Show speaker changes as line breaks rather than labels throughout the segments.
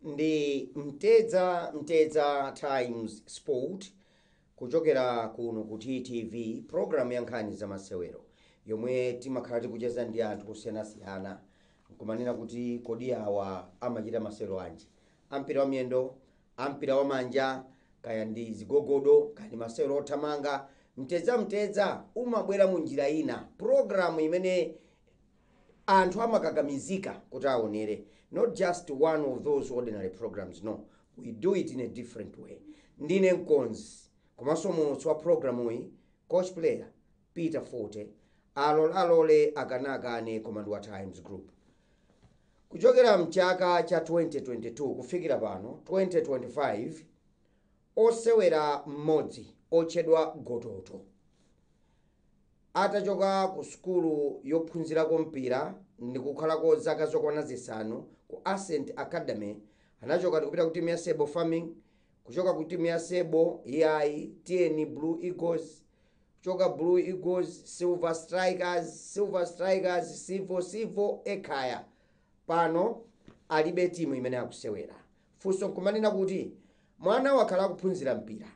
Ndi Mtedza Mtedza Times Sport kuchokera kuno ku TTV, program ya nkhani za masewero yomwe timakhala tikucheza ndi anthu osiyanasiyana nkumanena kuti kodi awa amachita masewero anji, ampira wa miyendo, ampira wa manja, kaya ndi zigogodo, kaya ndi masewero othamanga. Mtedza Mtedza umabwera mu njira ina, program imene anthu amakakamizika kuti aonere, not just one of those ordinary programs. No, we do it in a different way. Ndine mkonzi komanso muulutsi wa programu iyi, coach player Peter Forte. Alolalole akanakane, koma ndi wa Times Group. Kuchokera mchaka cha 2022 kufikira pano 2025, osewera mmodzi otchedwa Gototo atachoka ku sukulu yophunzirako mpira ndikukhalako zaka zokwana 5 ku Ascent Academy, anachoka ndikupita ku timu ya Sable Farming. Kuchoka ku timu ya Sable, iyayi, tiyeni Blue Eagles. Kuchoka Blue Eagles, Silver Strikers. Silver Strikers, Civo. Civo, Ekhaya. Pano alibe timu imene akusewera. Funso nkumanena kuti mwana wakhala akuphunzira mpira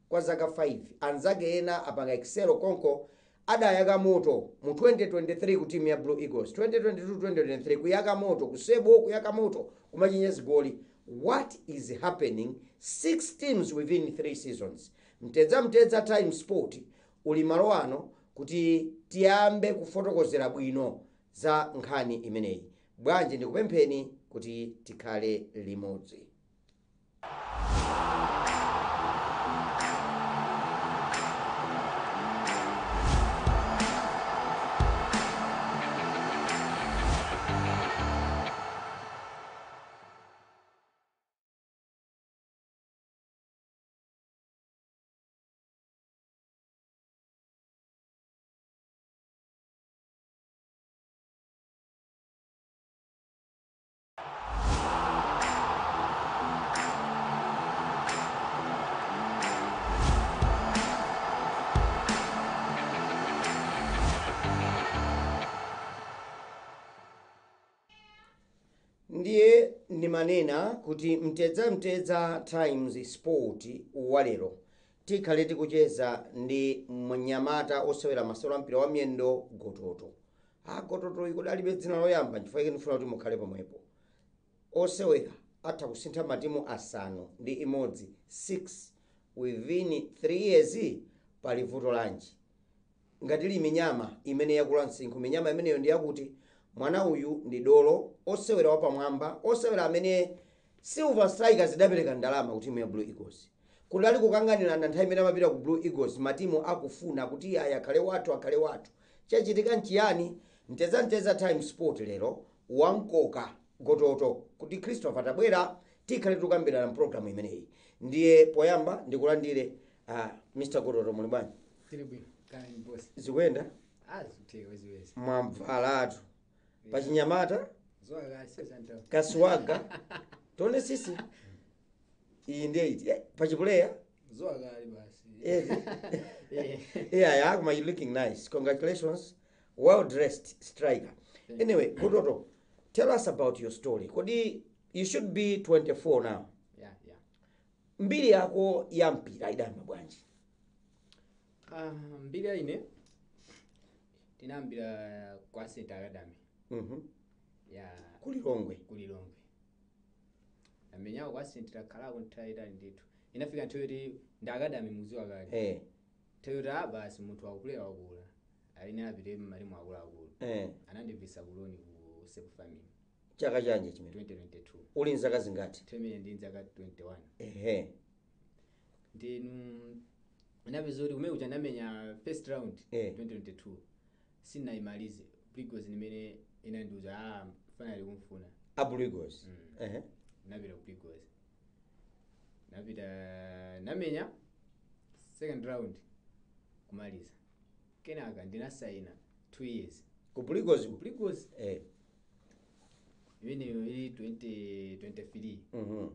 kwa zaka 5, anzake ena apanga excel konko, adayaka moto mu 2023 ku timu ya Blue Eagles, 2022, 2023 kuyaka moto ku Sable, kuyaka moto, kumachinya zigoli. What is happening? Six teams within 3 seasons. Mtedza Mtedza Time Sport uli malo ano kuti tiyambe kufotokozera bwino za nkhani imeneyi. Bwanji ndikupempheni kuti tikhale limodzi. Ndiye ndimanena kuti Mtedza Mtedza Times Sport walero tikhale tikucheza ndi mnyamata osewera masewero ampira wa miyendo, Gototo. A Gototo ikudalibe dzina loyamba, nchifukwa chake ndifuna kuti mukhale pomwepo. Osewera atha kusintha matimu 6, 6 within 3 years, pali vuto lanji? Ngati ili minyama imene yakula msinkhu, minyama imeneyo ndi yakuti mwana uyu ndi dolo, osewera wapamwamba, osewera amene Silver Strikers idapereka ndalama ku timu ya Blue Eagles. Kudali kukanganirana nthawi imene amapita ku Blue Eagles, matimu akufuna kuti aya akhale wathu, akhale wathu. Chachitika nchiyani? Mtedza Mtedza Times Sport lero wamkoka Gototo kuti Christopher tabwera, tikhale tikukambirana mpulogalamu imeneyi. Ndiye poyamba ndikulandire, Mr Gototo, muli bwanji?
Tili bwino, kani boss?
Zikuyenda?
Ah, zikutheka wezi.
Mwamvalatu pachinyamata.
Zoka sezanto.
Kaswaga tione sisi iyi ndiye iti pachipuleya.
Zoka ali basi.
Yeah, koma you looking nice. Congratulations, well dressed striker.
Thank
Anyway, Gototo, tell us about your story. Kodi you should be 24 now?
Yeah.
Mbiri yako ya mpira idayamba bwanji?
Ah, mbiri ya ine tinayambira kwa Ascent Academy. Ya.
Kulilongwe?
Kulilongwe. Amenyawo kwa Ascent, takhalako nthawi itali ndithu. Inafika nthawi yoti ndi academy, muziwa kale. Nthawi yoti ah basi, munthu akukulera, wakula. Aline apite mmalimu akuluakulu. Anandibvisa kuloni ku Sable Farming.
Chaka chanji chimene?
2022.
Uli nzaka zingati?
Nthawi imene ndi nzaka 21. Ndinu inapeza kuti kumene kuja ndamenya first round. 2022 sindinayimalize. Blue Eagles nimene inandiuza, ah, finally kumfuna.
A Blue Eagles?
Mm. Napita ku Blue Eagles, napita namenya second round, kumaliza. Kenaka ndinasaina 2 years.
Ku Blue Eagles?
Ku Blue Eagles. Imeneyo ili 2023.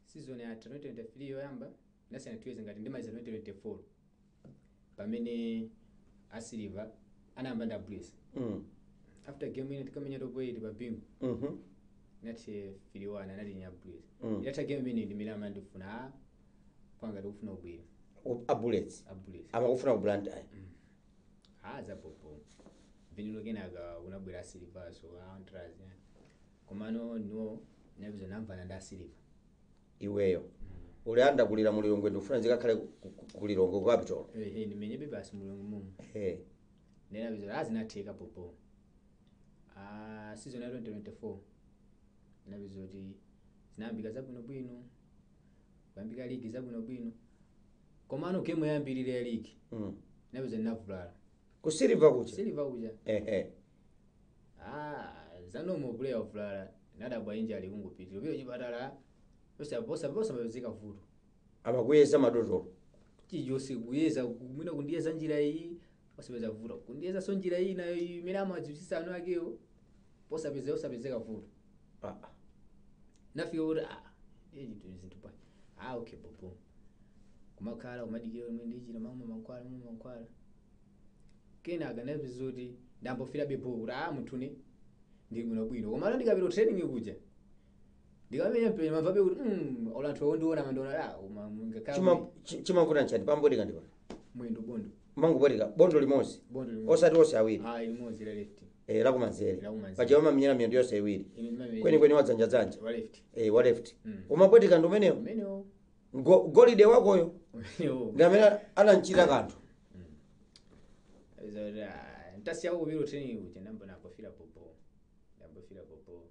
Season ya 2023 yoyamba ndinasaina 2 years, ngati ndimaliza 2024, pamene a Silver anayamba nda Bullets. After game ine tikamenya top 8 pa Bingu. Inathe 3-1 anati Bullets.
Mm.
Itatha game imene ndimene amandifuna ah panga ndikufuna ubwera.
A Bullets.
A Bullets.
Amakufuna ku Blantyre.
Ah zapopo. Vinilo kenaka unabwera Silver so Wanderers. Komano no nabizo namvana nda Silver.
Iweyo. Uliyanda kulira mulilongwe ndikufuna zikakhale kulilongwe ku capital.
Eh ndimenye basi mulungu mumu.
Eh.
Nena bizo azinatheka popo. Ah season ya 2024. Nabizo ti zinambika zabwino bwino. Kuyambika ligi zabwino bwino. Komano game yambirire ya ligi. Nabizo ndinavulala.
Ku Silver kucha.
Silver kucha.
Eh.
Ah zanomo player ovulala nadabwa injury kungopitira. Upita chipatala posa mapezeka vuto.
Amakuyeza madotolo.
Chijose kuyeza mwina kundiyeza njira iyi osapeza vuto. Kundiyeza so njira iyi nayo imene amadziwitsitsa anu akewo posapezeka osapezeka vuto.
Ah.
Nafika kuti ah ichi zinthu pa. Ah okay popo. Kumakhala kumadikira imwe ndichira mamwe mankhwala mamwe mankhwala. Kenaka napeza kuti ndambofira bepo kuti ah muthune ndi bwino bwino. Komano ndikapita training kuja. Ndikamenya mpeni mamvabe kuti ola anthu ondiona mandiona ah
Chima chimavuta nchani pambodeka ndipo.
Mwendo bondo.
Mangobodeka bondo limodzi.
Bondo limodzi.
Osati onse awiri.
Ah limodzi la left.
Eh lakumanzere.
Lakumanzere.
Paja umamenyera miyendo yonse iwiri.
Ine ndimamenya.
Kweni kweni wadzanja-dzanja.
Wa left.
Eh wa left.
Mm.
Umapwetika ndi umenewo.
Umenewo.
Golide wakoyo.
Umenewo.
Ndi amene anamchita kanthu.
Ntasiya kupita training kuja ndambo nambofira popo. Ndambofira popo.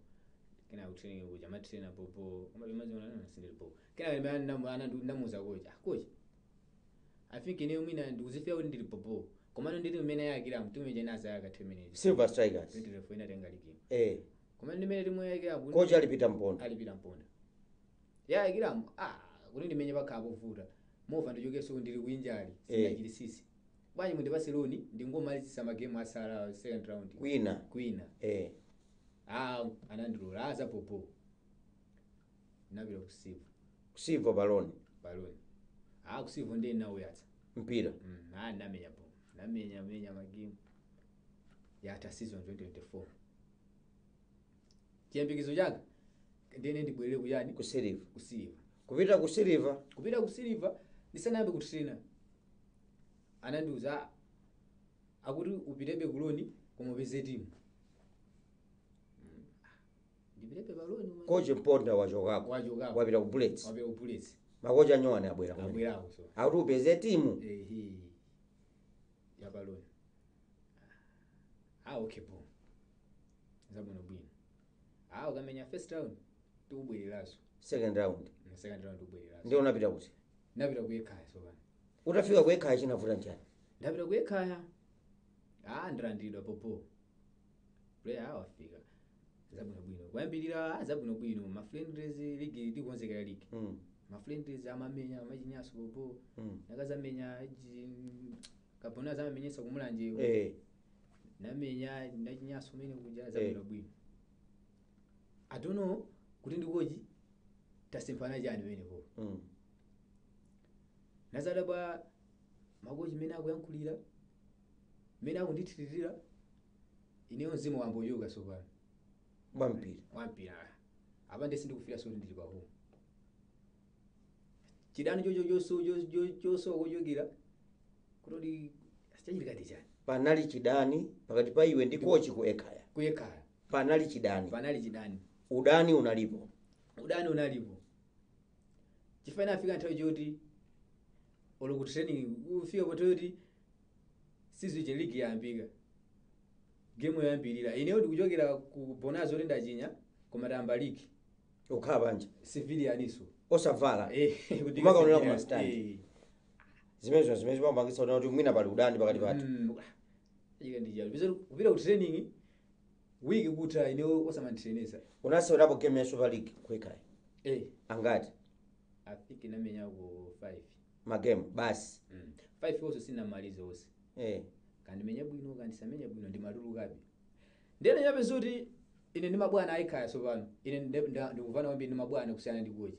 Kena ku training kuja matrainer popo. Koma bimazi ona sindili popo. Kena ndamuza coach. Ah coach. I think ine mwina ndikuzifira kuti ndili popo. Komano ndili umene yakira mtume jena yaka 2 minutes.
Silver Strikers.
24 inatenga ligi.
Eh.
Komano ndimene timu yakira
Coach alipita mponda.
Alipita mponda. Ya yakira ah kuti ndimenye pakhapo vuta. Mova ndichokeso ndili kuinjali. Sindachili sisi. Bwanji mundi Barcelona ndingomalizisa magame asala second round.
Kwina.
Kwina.
Eh.
Ah anandilola aza popo. Napita ku Silver.
Silver Balloon.
Balloon. Ah ku Silver ndiye nawuyatsa.
Mpira.
Ah namenya po. Namenya menya magame. Yatha season 2024. Chiyambikizo changa ndene ndibwerere kuyani
Ku Silver.
Ku Silver.
Kupita ku Silver.
Kupita ku Silver ndisanayambe kutraina. Anandiuza akuti upitebe ku loan koma upeze timu. Ndipitebe pa loan.
Coach Mponda wachokako.
Wachokako.
Wapita ku Bullets.
Wapita ku Bullets.
Makocha anyowani abwera kumene.
Abwerako so.
Akuti upeze timu.
Ehe. Ya pa loan. Ah okay po. Zabwino bwino. Ah ukamenya first round tikubwereraso.
Second round.
Second round tikubwereraso.
Ndiye unapita kuti?
Ndapita ku Ekhaya so pano.
Utafika ku Ekhaya chinavuta nchani?
Ndapita ku Ekhaya. Ah ndalandiridwa popo. Player awafika. Zabwino bwino. Kuyambirira zabwino bwino. Ma friendlies league tikonzekera league. Ma friendlies amamenya amachinyaso popo. Nakazamenya kapona zamamenyesa kumulanje.
Eh.
Namenya ndachinyaso mene kuja zabwino bwino. I don't know kuti ndikoji tasemphana chani penepo. Nazadabwa makochi mene akuyankhulira mene akundithitirira ineyo mzimu wambochoka sopano.
Wampira.
Wampira. Apa ndesi ndikufira soti ndili pa home. Chidani choso kuchokera kutoti sichachitikati chani.
Panali chidani pakati pa iwe ndi kochi ku Ekhaya.
Ku Ekhaya.
Panali chidani.
Panali chidani.
Udani unalipo.
Udani unalipo. Chifana afika nthawi choti olo ku training ufika pototi season je league yambika. Game yambirira. Ineyo ndikuchokera ku Bonazo kuti ndachinya koma tamba league.
Ukhala panja.
Civilian iso.
Osavala.
Kuti
Kumakaonera kuma stand.
Eh.
Zimene zimapangitsa kuti mwina pali udani pakati pathu.
Ika ndijalo. Bizo kupita ku training week kutha ineyo osamantrenesa.
Unasewerapo game ya Super League ku Ekhaya.
Eh.
Angati?
I think inamenya ku 5.
Magame basi.
5 also sinamaliza onse.
Eh.
Kandimenya bwino kandisamenya bwino ndimatulukabe. Ndene nyape kuti ine ndi mabwana ayikhaya sopano. Ine ndikuvana kwambiri ndi mabwana kusiyana ndi kochi.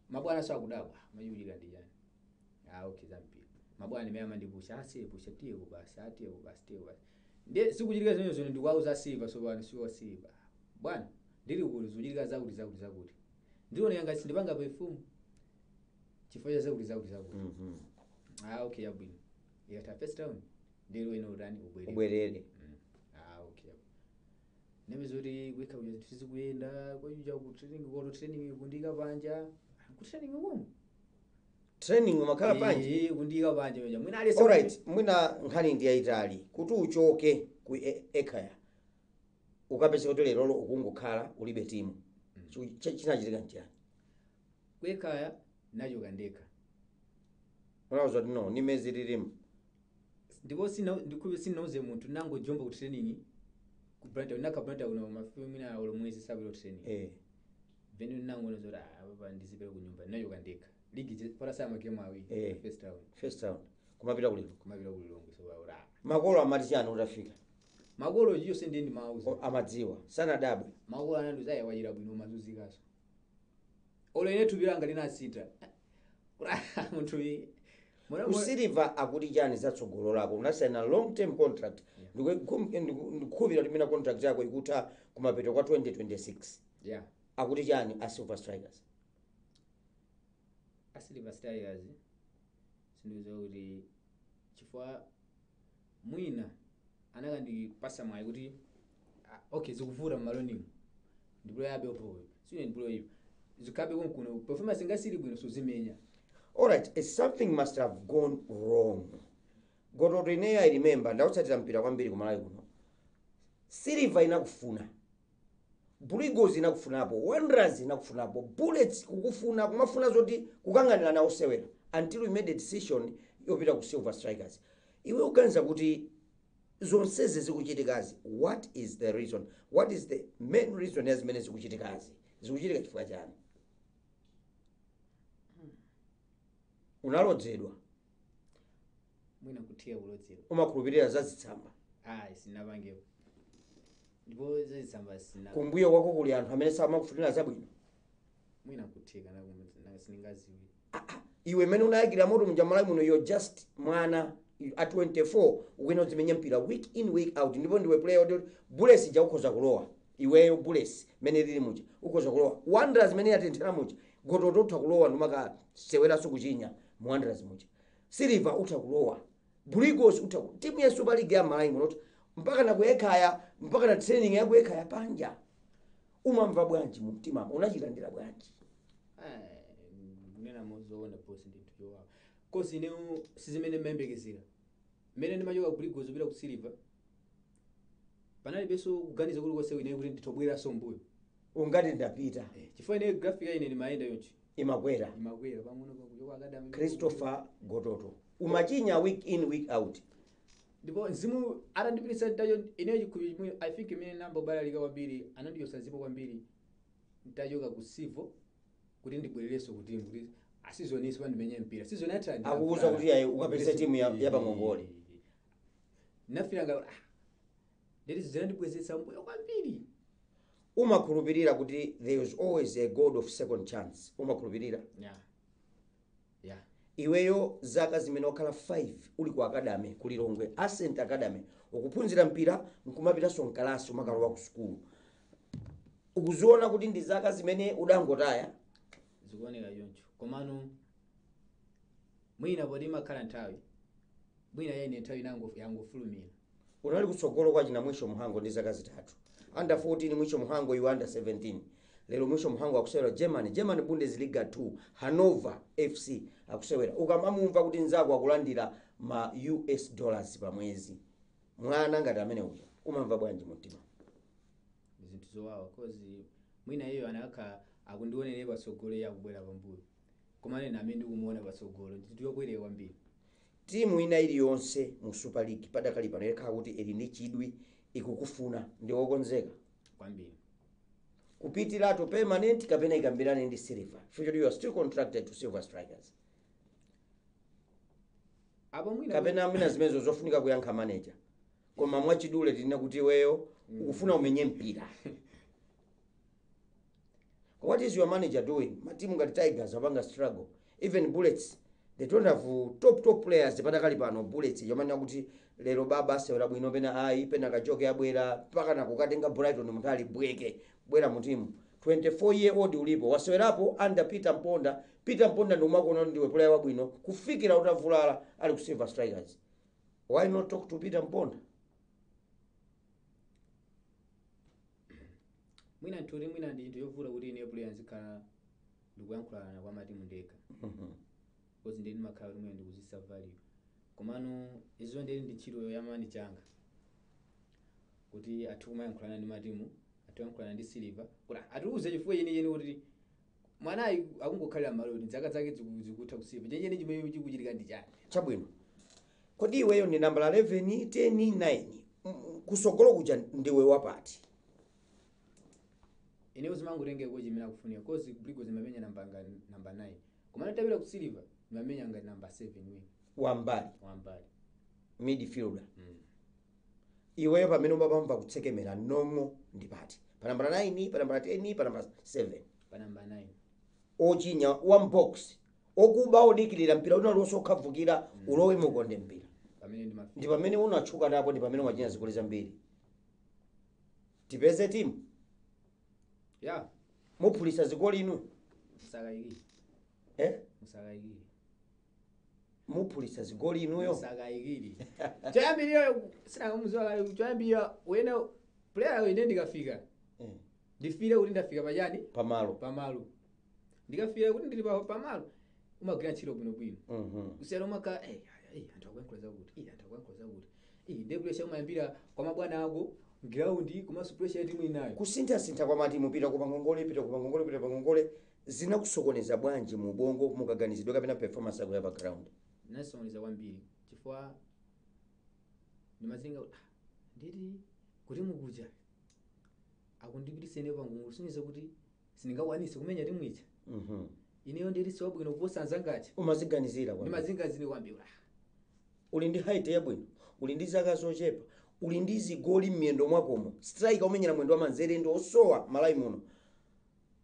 Mabwana so akudabwa machikulira ndi chani. Ah okay zampira. Mabwana imene amandipusha asepusha tiye kubasi atiye kubasi tiye kubasi. Ndiye sikuchitika zimenezo ndikuwauza Silver sopano siwa Silver. Bwana Ndili kuti zikuchitika zakuti zakuti zakuti. Ndione ngati sindipanga perform chifukwa cha zakuti zakuti zakuti. Ah, okay, yabwino. Ikatha first round ndilo ino utani, ubwerere.
Ubwerere.
Ah, okay. Nemeza kuti kuikha kuja zinthu sizikuyenda kwachuja ku training, koto training kundika panja, ku training komwe.
Training umakhala panja?
Eh, kundika panja panja mwina alese.
Alright, mwina nkhani ndi yayitali. Kuti uchoke ku Ekhaya ukapeza kuti lerolo ukungokhala ulibe timu, chinachitika nchiyani?
Ku Ekhaya nachoka ndekha.
Unawuza kuti no, nimezi lilimu?
Ndipo sina ndikhupe sinauze munthu, nangojomba ku training ku Blantyre, nakha Blantyre kuno mafiku mwina olo mwezi sabwera ku training. Then nangoona zoti, ah, papa ndizipera ku nyumba, nachoka ndekha ligi patasaya magemu 2. First round.
First round kumapita kulilo.
Kumapita kulilongwe, so ah.
Makolo amati chani utafika?
Makolo chiyonse ndiye ndimawauza.
Amadziwa, sanadabwe?
Makolo anandiuza, ayi, wachira bwino, umazunzikaso, olo ine thupi langa linasintha munthu
Ku Silver akuti chani zatsogolo lako? Unasaina long term contract. Ndikukhulupirira kuti mina contract yako ikutha kumapeto kwa 2026.
Yeah.
Akuti chani a Silver Strikers?
A Silver Strikers sindiuza kuti chifukwa mwina anakandipasa mwayi kuti, ah, okay, zikuvuta mmalonimu, ndipulo yabe opo sine ndipulo ipo zikhabe konkuno, performance ingasili bwino, suzimenya.
Alright, something must have gone wrong. Gototo, ineyo I remember ndautsatira mpira kwambiri kumalawi kuno. Silver inakufuna, Blue Eagles inakufunapo, Wanderers inakufunapo, Bullets kukufuna, kumafuna zoti kukang'anira nawo sewera until we made a decision yopita ku Silver Strikers. Iwe uganiza kuti zonsezi zikuchitikazi, what is the reason? What is the main reason ya zimene zikuchitikazi? Zikuchitika chifukwa chani? Unalodzedwa?
Mwina kuthiya kulodzedwa.
Umakhulupirira za zitsamba?
Ayi, sinapangepo, ndipo zazitsamba sina.
Kumbuyo kwako kuli anthu amene samakufunira zabwino.
Mwina kutheka, sindingaziwi.
Iwe imene unayakira moto mjamalawi muno, you're just mwana at 24, ukuyena udzimenye mpira week in, week out, ndipo ndiwe player woti Bullets ija ukhoza kulowa iweyo. Bullets mene lili muja ukhoza kulowa, Wanderers mene yatenthera muja, Gototo utha kulowa ndimakaseweranso kuchinya mu Wanderers muja, Silver utha kulowa, Blue Eagles utha timu ya Super League ya Malawi muno, mpaka na kuyekhaya, mpaka na training ya kuyekhaya panja. Umamva bwanji mu mtimamo? Unachilandira bwanji?
Kunena mozoona, boss, ndinthu chowawa, 'cause ine sizimene mmayembekezera. Mmene ndimachoka ku Eagles kupita ku Silver, panalibenso kuganiza kulikonse ine kuti nditobweranso mbuyo.
Ungati ndapita.
Chifukwa ine graphic ine ndimayenda yonchi.
Imakwera.
Imakwera pang'ono pakuchoka academy.
Christopher Gototo, umachinya week in, week out.
Ndipo mzimu atandipitisa ntacho ineyo chikhulupiriro chimwe, I think imene namba kubalalika kwambiri, anandiyosa mzimu kwambiri ntachoka ku Civo kuti ndibwererenso ku timu, kuti a season iso pandimenye mpira season yatha.
Akukuwuza kuti ayi, ukapeze timu ya pangongole.
Nafira nga, ah, ndeti zinandibwezetsa mbuyo kwambiri.
Umakhulupirira kuti there is always a God of second chance? Umakhulupirira?
Yeah.
Iweyo zaka zimene wakhala 5 uli ku academy ku Lilongwe, Ascent Academy, ukuphunzira mpira nkumapitanso mkalasi, umakalowa ku sukulu, ukuziona kuti ndi zaka zimene udangotaya?
Zikuoneka choncho, komano mwina poti imakhala nthawi, mwina yene nthawi yangofulumira.
Unali kutsogolo kwa china Mwisho Muhango ndi zaka 3, under 14 Mwisho Muhango, iwe under 17. Lero Mwisho Muhango akusewera Germany, Germany Bundesliga 2, Hannover FC akusewera. Ukamamumva kuti nzako akulandira ma US dollars pa mwezi, mwana ngati amene uja, umamva bwanji mumtima?
Zinthu zowawa, 'cause mwina iyeyo anakha akundionere patsogolo, iye akubwera pambuyo, koma nene amene ndikumuona patsogolo, ndinthu yobwereka kwambiri.
Timu ina iliyonse mu Super League padakali pano ikhala kuti ili ndi chidwi, ikukufuna, ndi wokonzeka?
Kwambiri.
Kupitiratu permanent kapena ikambirane ndi Silver, future? You are still contracted to Silver Strikers.
Apo mwina
Kapena mwina zimenezo zofunika kuyankha manager, koma mwachidule tinene kuti iweyo ukufuna umenye mpira. What is your manager doing? Matimu ngati Tigers apanga struggle, even Bullets, they don't have top top players padakali pano. Bullets yomanena kuti lero baba asewera bwino, pena ayi, pena kachoke abwera, mpaka na kukatenga Brighton, munthu ali bweke. Bwera mu timu. 24 year old ulipo, wasewerapo under Peter Mponda. Peter Mponda ndi umakuona ndiwe player wabwino kufikira utavulala ali ku Silver Strikers. Why not talk to Peter Mponda?
Mwina nthuti, mwina ndi chinthu chovuta kuti ine player nzikhala ndikuyankhulana kwa matimu ndekha, because ndeni makhala kuti mwina ndikuzisa value. Komano izo ndeni ndi ntchito ya manager anga kuti athu kumayankhulana ndi matimu, athu kuyankhulana ndi Silver kuti atiuze chifukwa chenicheni kuti mwanayi akungokhalira malo kuti zaka zake zikutha ku Silver. Chenicheni chimene chikuchitika ndi chani?
Chabwino, kodi iweyo ndi nambala 11, 10, 9? Kusogolo kuja ndiwe wapati?
Ineyo zimangotengeko chimene akufunika, 'cause Brigo zimamenya namba 9, komano tapita ku Silver zimamenya ngati namba 7 wing.
Wambali.
Wambali.
Midfielder. Iweyo pamene umapamva kutsekemera nomwe ndi pati? Pa nambala 9, pa nambala 10, pa nambala 7?
Pa namba 9.
Ochinya one box, okuba, odikirira mpira unaliwonse okhavukira ulowe mukonde mpira.
Pamene ndimafika.
Ndi pamene unatchuka napo, ndi pamene umachinya zigoli zambiri. Tipeze timu?
Ya.
Muphulisa zigoli inu?
Musakayikire.
Eh?
Musakayikire.
Muphulisa zigoli inuyo?
Musakayikire. Choyambirira sinakamuziwa kale, choyambirira wene player ine ndikafika ndifire kuti ndafika pachani?
Pamalo.
Pamalo. Ndikafira kuti ndili pamalo, umagwira ntchito bwinobwino. Kusiyana umaka, "Eh, eh, anthu akuyankhula zakuti, eh, anthu akuyankhula zakuti, eh." Ndiye pressure umayambira kwa mabwana ako ground, komanso pressure ya timu inayo.
Kusinthasintha kwa matimu, pita kupangongole, pita kupangongole, pita kupangongole, zinakusokoneza bwanji mu ubongo, mukaganizidwe kapena performance yako ya pa ground?
Nasokoneza kwambiri chifukwa ndimazinga kuti, ah, nditi kuti mukuja akundipitisa ine pangongole, kusonyeza kuti sindingakwanise kumenya timu ija. Ineyo nditi siwabwino kuposa anzangaja?
Umaziganizira kwambiri.
Ndimazingazini kwambiri, ah.
Uli ndi height yabwino, uli ndi zaka zochepa, uli ndi zigoli m'miyendo mwakomo, striker umenyera mwendo wamanzere ndi osowa Malawi muno.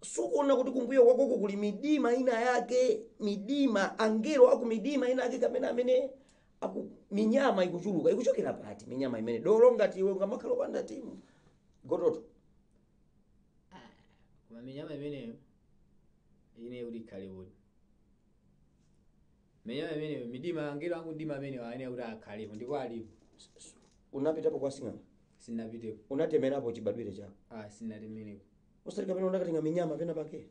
Sukuona kuti kumbuyo kwakoko kuli midima ina yake, midima, angelo aku midima ina yake, kapena amene aku minyama ikuchuluka? Ikuchokera pati minyama imene dolo ngati iwe ungamakhala opanda timu, Gototo?
Koma minyama imeneyo ine kuti ikhale kuti minyama imeneyo, midima, angelo angu ndima ameneyo ayenera kuti akhalepo, ndipo alipo.
Unapitapo kwa sing'anga?
Sinapitepo.
Unatemerapo chibadwire chako?
Ah, sinatemereko.
Osati kapena unakatenga minyama pena pake?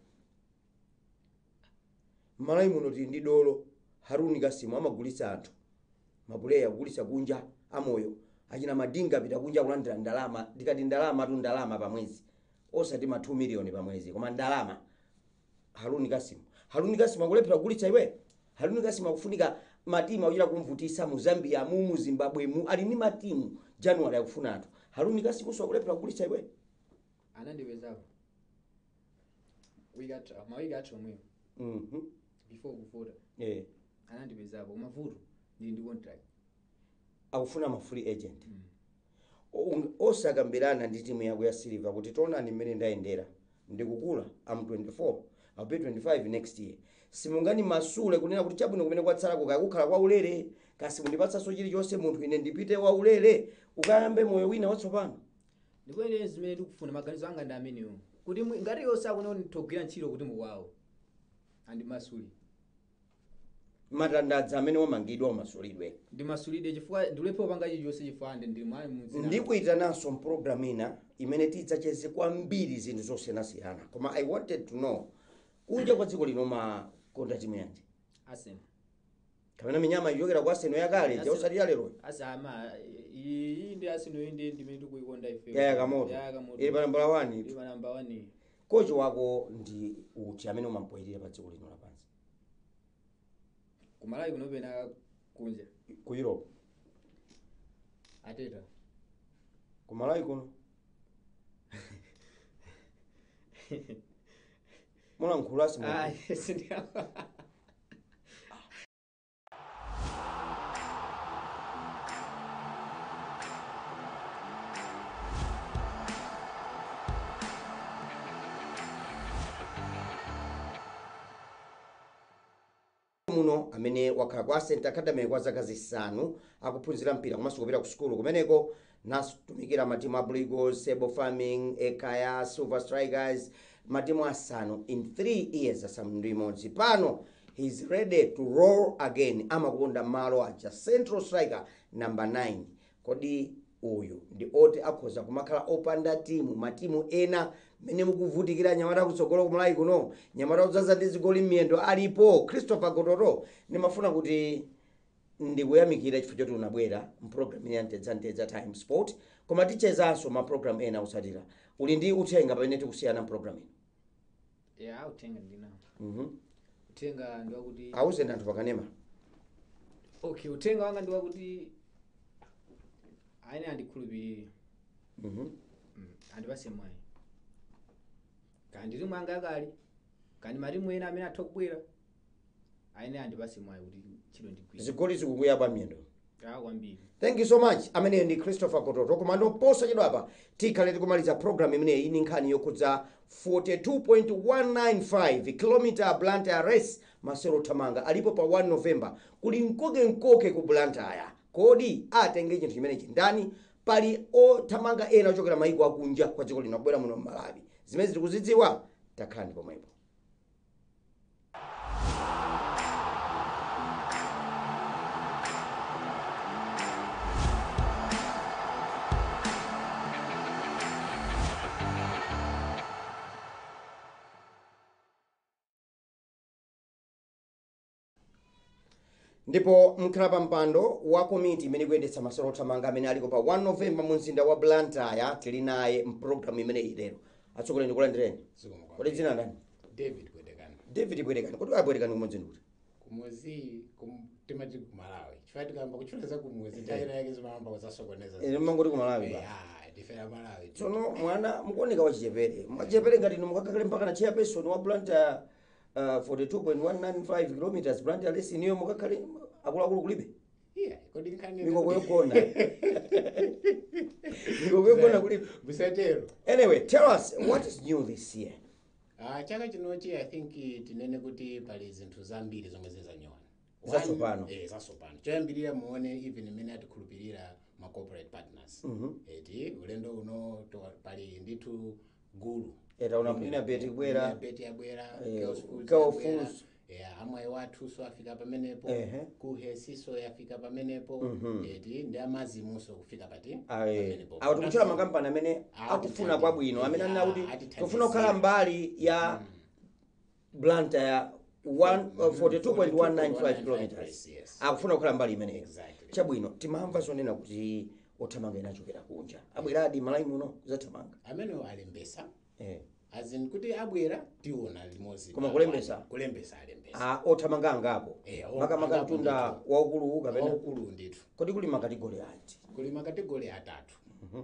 Malawi muno tili ndi dolo Haruni Kasimu, amagulitsa anthu, mapuleya, kugulitsa kunja amoyo. Achina Madinga apita kunja kulandira ndalama. Ndikati ndalama tu, ndalama pamwezi, osati ma 2 miliyoni pamwezi, koma ndalama. Haruni Kasimu, Haruni Kasimu akulephera kugulitsa iwe? Haruni Kasimu akufunika matimu, akuchita kumvutisa mu Zambia, mu Zimbabwe mu, ali ndi matimu. January akufuna anthu. Haruni Kasimu so akulephera kugulitsa iwe?
Anandipezapo wiki atha, mawiki atha omwewo before kuvota. Anandipezapo, koma vuto ndili ndi contract.
Akufuna ma free agent. Osakambirana ndi timu yako ya Silver kuti tionani mmene ndayendera, ndikukula, am 24, I'll be 25 next year, simungani masule kunena kuti chabwino, kumene kwatsalako kakukhala kwa ulere, kasi mundipatsanso chilichonse munthu, ine ndipite wa ulere ukayambe moyo wina watsopano?
Ndipo ine zimene ndikufuna, maganizo anga ndi amenewo, kuti ngati iwo sakuona kuti ndithogwira ntchito kuti mukwawo andimasule.
Matandadza amene wamangidwa umasulidwe.
Ndimasulidwe chifukwa ndiulephe kupanga chilichonse chifukwa ande ndili mwali mudzina.
Ndikuyitananso mpulogalamu ina imene tidzacheze kwambiri zinthu zosiyanasiyana, koma I wanted to know, kunja kwa dziko lino makonda timu yanji?
Arsenal.
Kapena minyama ichokera kwa Arsenal yakale
Arsenal.
osati yalero?
Asa ama iyi ndi Arsenal, iyi ndi ndimene tikuikonda ife.
Yaya kamoto.
Yaya kamoto.
Ili pa nambala 1.
Ili pa namba 1.
Kochi wako ndi uti amene umampoyerera pa dziko lino lapansi?
Kumalawi kunopena kunja?
Ku Europe.
Ateta.
Kumalawi kuno mulankhula simu?
Ah, sindika.
Muno amene wakhala kwa Ascent Academy kwa zaka 5 akuphunzira mpira komanso kupita ku sukulu kumeneko. Natumikira matimu a Blue Eagles, Sable Farming, Ekaya, Silver Strikers, matimu asanu in 3 years, 6. Pano he's ready to roll again. Amakonda malo aja, central striker, number 9. Kodi uyu ndi oti akhoza kumakhala opanda timu, matimu ena mmene mukuvutikira nyamata kutsogolo kumalawi kuno, nyamata kudzaza ndi zigoli m'miyendo alipo? Christopher Gototo, ndimafuna kuti ndikuyamikira chifukwa choti unabwera mpulogalamu ya Mtedza Mtedza Time Sport, koma tichezanso ma program ena usatira. Uli ndi uthenga pamene tikusiyana mpulogalamu ino?
Ya, uthenga ndinawo. Uthenga ndiwakuti
Awuzeni anthu pakanema.
Okay, uthenga wanga ndiwakuti aine andikhulupirire, andipase mwayi, kandi timu anga akali, kandi matimu ena amene atha kubwera, aine andipase mwayi kuti ntchito ndigwire.
Zigoli zikukuyaba miyendo.
Ah, kwambiri.
Thank you so much. Ameneyo ndi Christopher Gototo. Komando posachedwapa tikhale tikumaliza program imeneyi ni nkhani yokhudza 42.195 km Blantyre Race, masewero othamanga alipo pa 1 November, kuli mkokenkoke ku Blantyre. Kodi atenge chinthu chimenechi ndani? Pali othamanga ena ochokera maiko akunja kwa dziko lino kubwera muno m'Malawi, zimene tikuzidziwa. Takhala ndi pomwepo. Ndipo mkhala pa mpando wa komiti imene ikuyendetsa masewero othamanga amene aliko pa 1 November mu mzinda wa Blantyre tili naye mpulogalamu imene ilero. Atsogoleri, ndikulandireni. Kodi dzina ndani?
David Bwedekani.
David Bwedekani. Kodi abwedekani kumudzi ndikuti?
Kumuzi timati kumalawi, chifukwa tikamba kutchula za kumuzi nthawi yake zimayamba kuzasokoneza.
Ine mangoti kumalawi ba.
Ah, ndife Malawi.
Tsono mwana mukuoneka wachichepere, mwachichepere ngati inu mukakakhale mpaka na chairperson wa Blantyre, 42.195 kilometers Blantyre Race, iniyo mukakhale akuluakulu kulibe?
Iya, kodi nkhani
Mikoko yogona, mikoko yogona kulibe?
Musatero.
Anyway, tell us what is new this year.
Ah, chaka chinochi I think tinene kuti pali zinthu zambiri zomwe zizanyona.
Zatsopano.
Eh, zatsopano. Choyambirira muone even imene atikhulupirira ma corporate partners. Eti ulendo uno pali ndithu gulu.
Eh, taona Mwina Bet kubwera.
Mwina Bet yabwera, Girls Foods
Girl
yabwera.
Foods.
Yeah, amwayi wathuso afika pamenepo. Kuhesiso yafika pamenepo. Eti ndi amazimuso kufika pati pamenepo.
Awo tikutchula makampani amene akufuna kwabwino, amene anena kuti
atithandizira.
tikufuna kukhala mbali ya Blantyre 42.195 kilometers.
Yes.
Akufuna kukhala mbali imeneyo.
Exactly.
Chabwino, timamva zonena kuti othamanga ena achokera kunja abweradi Malawi muno kuzathamanga?
Amenewo alembesa. As in kuti abwera tiona limodzi.
Koma kulembesa?
Kulembesa alembesa.
Ah, othamanga angapo? Makamaka
angapo.
Mtunda
Ndithu.
waukulu kapena?
Waukulu ndithu.
Kodi kuli ma category anji?
Kuli ma category atatu.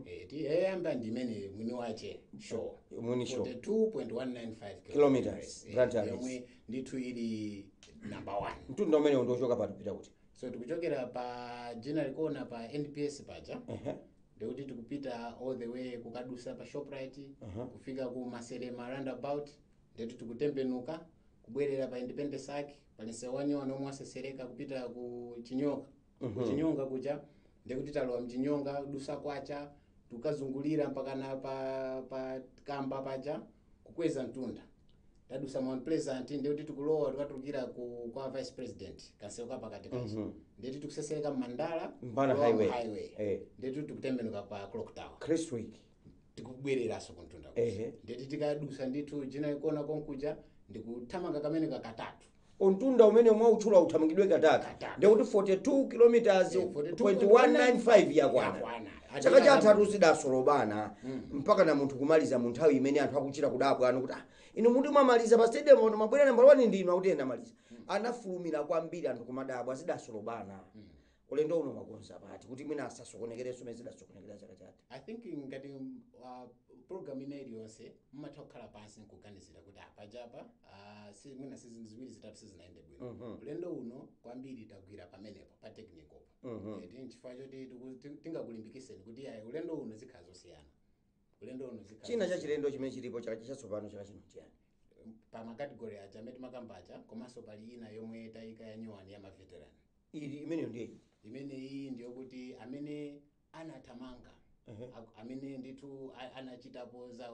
Eti eyamba ndi imene mwini wache show.
Mwini show.
42.195
kilometers, Blantyre Race.
Yomwe ndithu ili number 1.
Mtunda umenewo ndiochoka pano pita kuti?
So tikuchokera pa General Corner pa NPS paja, ndikuti tikupita all the way kukadusa pa Shoprite, kufika ku Maselema roundabout, ndikuti tikutembenuka kubwerera pa Independence Arc, pali msewu wanyuwani omwe wasesereka kupita ku Chinyoka, ku Chinyonga kuja, ndikuti talowa mchinyonga, dusa kwacha, tukazungulira mpaka na pa Kamba paja, kukweza mtunda, tadusa Mount Pleasant, ndikuti tikulowa tukatulukira kwa Vice President, kansewu kapakati kacha, ndikuti tikusesereka mmandala
Mpana
kulowa mu
highway.
Highway. Ndikuti tikutembenuka pa Clock Tower.
Christwick.
Tikubwereranso kuntunda, nditi tikadusa ndithu General Corner konkuja, ndikuthamanga kamene kakatatu.
Untunda umene mwautchula uthamangidwe katatu?
Katatu.
Ndikuti 42 kilometers
42.195
0.195 yakwana.
Yakwana.
Chaka chatatu zidasolobana mpaka na munthu kumaliza mu nthawi imene anthu akuchita kudabwa ano kuti, "Ah, inu muti mwamaliza pa stadium pano mabwera nambala 1 ndinu?" Akuti ena maliza, anafulumira kwambiri, anthu kumadabwa, zidasolobana. Ulendo uno mwakonza pati kuti mwina asasokonekerenso mene zidasokonekera chaka chatha?
I think ngati program ina iliyonse mumatha kukhala pansi nkuganizira kuti apajapa si, mwina season ziwiri zitatu sizinayende bwino. Ulendo uno kwambiri tagwira pamenepo pa technical po. Nchifukwa choti tingakulimbikiseni kuti ayi, ulendo uno zikhala zosiyana, ulendo uno zikhala
China cha
zosiyana.
chilendo chimene chilipo chaka chatsopano chaka chino chiyani?
Pa ma category aja amene timakamba aja, komanso pali ina yomwe tayika ya nyuwani ya ma veteran.
Ili imeneyo ndiye?
Imene iyi ndiyokuti amene anathamanga Amene ndithu anachitapo za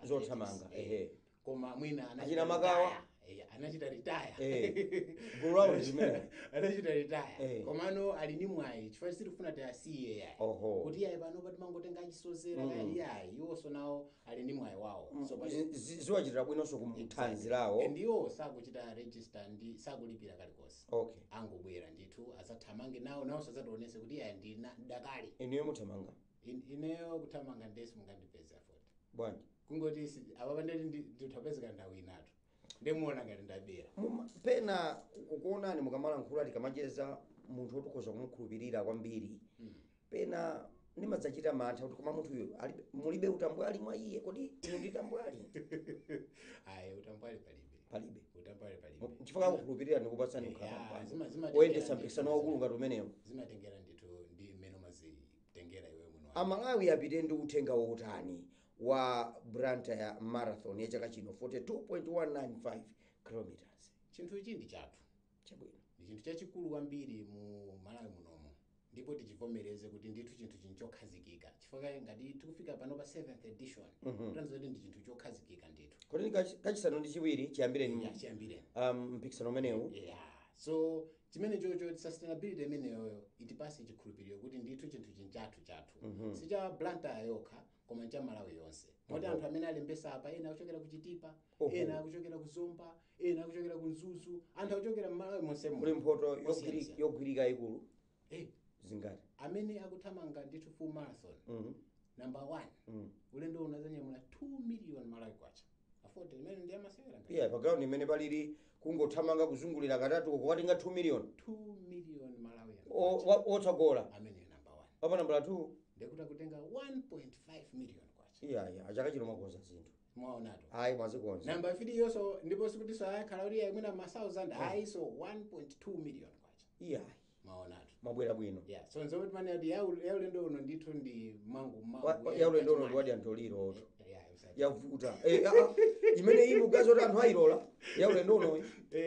Zothamanga,
athletics. Koma mwina
Achina
anachita
Makawa.
retire. Anachita retire.
Gulu lawo ndi limene.
Anachita retire. Komano ali ndi mwayi, chifukwa sitifuna tiyasiye yayi, kuti yayi pano patimangotenga achisozera. Yayi, iwonso nawo ali ndi mwayi wawo. So
Ziwachitira bwinonso ku thanzi lawo.
Ndiwo sakuchita register ndi sakulipira kalikonse. Angobwera ndithu azathamange nawo, nawonso azationese kuti yayi, ndina dakali.
Inuyo muthamanga?
Ineyo kuthamanga ndesi mungandipeza foti.
Bwanji?
Kungoti apa ndati ndithapezeka ndawu inatu, ndimuona ngati ndabera.
Pena kukuonani mukamalankhula, tikamacheza, munthu wotikhoza kumukhulupirira kwambiri. Pena ndimadzachita mantha kuti koma munthu uyu mulibe utambwali mwa iye? Kodi inu ndi tambwali?
Ayi, utambwali palibe.
Palibe?
Utambwali palibe.
Chifukwa kukhulupirira ndikupatsani kukhala oyendetsa mpikisano waukulu ngati umenewo.
Zimatengera ndithu ndi mmene umazitengera iwe mwini wako.
Amalawi apite ndi uthenga wotani wa Blantyre Marathon ya chaka chino, 42.195 kilometers?
Chinthu ichi ndi chathu.
Chabwino.
Ndi chinthu chachikulu kwambiri mu Malawi munomu, ndipo tichivomereze kuti ndithu chinthu chinthu chokhazikika, chifukwa ngati tikufika pano pa 7th edition, kutanthauza kuti ndi chinthu chokhazikika ndithu.
Kodi ndi kachisanu ndi chiwiri chiyambireni
Chiyambireni
mpikisano umenewu?
Yeah, so chimene chocho, sustainability imeneyoyo itipase chikhulupiriro kuti ndithu chinthu chinchathu chathu, si cha Blantyre yokha koma ncha Malawi yonse, moti anthu amene alembesa apa, ena akuchokera ku Chitipa, ena akuchokera ku Zomba, ena akuchokera ku Mzuzu, anthu akuchokera mmalawi monse
Kuli mphoto
Osiyana-siyana.
yogwirika ikulu?
Eh.
Zingati?
Amene akuthamanga ndithu full marathon, number one, ulendo unazanyamula 2 million Malawi kwacha. Afode imene ndi amasewera ngati.
Yeah, pa ground imene palili kungothamanga kuzungulira katatu kukatenga 2 million?
2 million Malawi.
Otsagola?
Amene number one.
Papa nambala 2?
Ndekuti akutenga 1.5 million kwacha.
Iya, achaka chino mwakonza zinthu.
Mwaonatu.
Ayi, mwazikonza.
Namba 3 yonso, ndipo sikuti ayakhala kuti imwina ma 1000, ayi, so 1.2 million kwacha.
Iya.
Mwaonatu.
Mwabwera bwino.
Yeah, so nzomwe timane kuti ya ulendo uno ndithu ndi mangu mangu.
Ya ulendo uno ndiwadi antoliro oto.
Yeah, usati.
Yavuta. Imene iyi mugazo kuti anthu ayilola ya ulendo unoyi.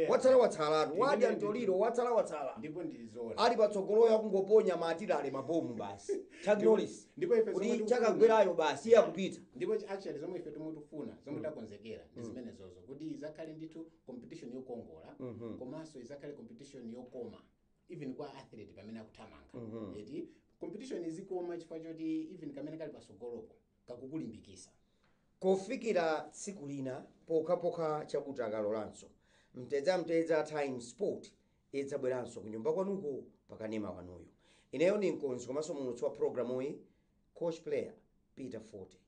Watsala watsalatu, wadi antoliro, watsala watsala.
Ndipo ndizoona.
Ali patsogoloyo akungoponya matirale, mabomu basi, Chuck Norris.
Ndipo ife zomwe
kuti
tikufuna
chakagwerayo basi, iye akupita.
Ndipo actually zomwe ife tomwe tikufuna, zomwe takonzekera ndi zimene zozo, kuti izakhale ndithu competition yokongola, komanso izakhale competition yokoma even kwa athlete pamene akuthamanga. Eti competition izikoma chifukwa choti even kamene kali pasogolopo kakukulimbikisa.
Kufikira tsiku lina, pokhapokha chakuti akalolanso, Mtedza Mtedza Time Sport idzabweranso kunyumba kwanuko pakanema wanuyo. Ineyo ni mkonzi komanso muulutsi wa programuyi, coach player Peter Forte.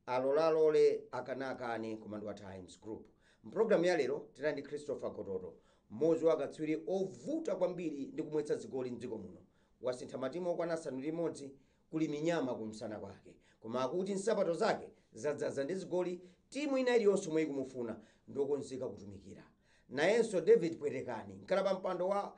Alolalole akanakane komando wa Times Group. Mpulogalamu ya lero tinali ndi Christopher Gototo, mmodzi wa akatswiri ovuta kwambiri ndi kumwetsa zigoli mdziko muno. Wasintha matimu okwana 6, kuli minyama kumsana kwake, koma akuti nsapato zake zadzaza ndi zigoli. Timu ina iliyonse omwe ikumufuna ndokonzeka kutumikira. Nayenso David Pwetekani, mkhala pa mpando wa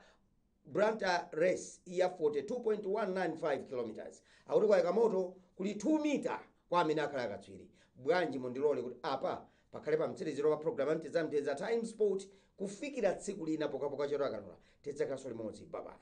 Blantyre Race ya 42.195 km, akuti kwayaka moto, kuli 2 mita kwa amene akhala akatswiri. Bwanji mundilole kuti apa pakhale pa mtsiriziro pa programu ya Mtedza Mtedza Time Sport. Kufikira tsiku lina, pokhapokha chero akalola, tidzakhalanso limodzi. Babayi.